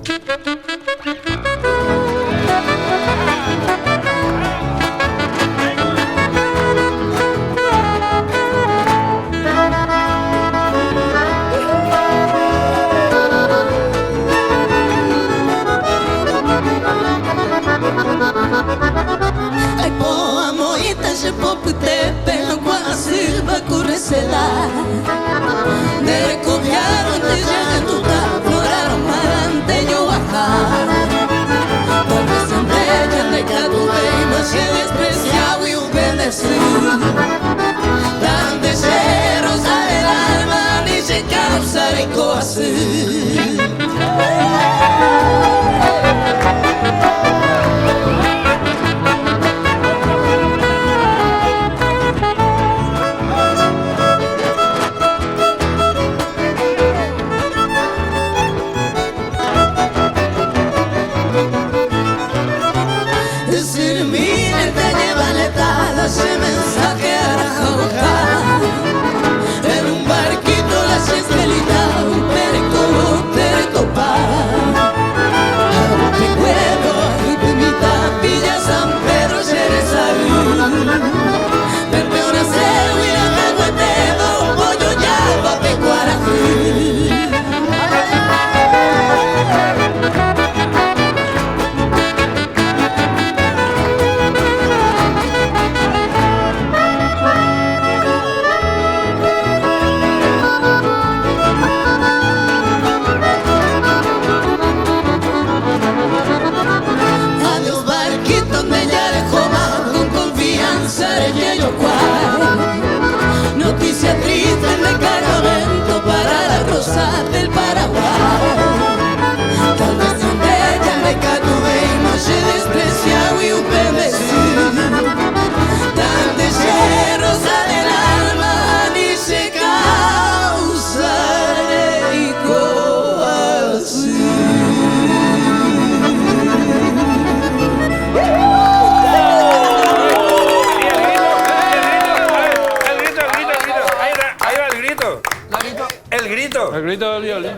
Aipo amoĩta che popytépe hag̃ua asýva ku reseda. Nde rekoviárõnte jahendúta flor aromante joguaha. Tal vez nde ja ndaikatuvéima che despreciágui upe nde sy. Tante che rosa del alma ni che causa reiko asy. Ysyrymi te lleva letada ese mensaje arahauha. En un barquito la estelita, un perico teretopa. Recuerdo Pimita, Villa San Pedro, Jerezaú. Pepe Huira, Caguetedo, Pollo Llava, Pecuarajú. Adiós barquito de Yarejoma, con confianza de Yeyocuá. Noticia triste de cargamento para la rosa del Paraguay. Tal vez donde ella me catuve y no se desprecia y un Tan de rosa del alma ni se causa así. Y el grito, el grito, el grito, el grito. Ahí va, ahí va el grito. El grito. El grito del violín.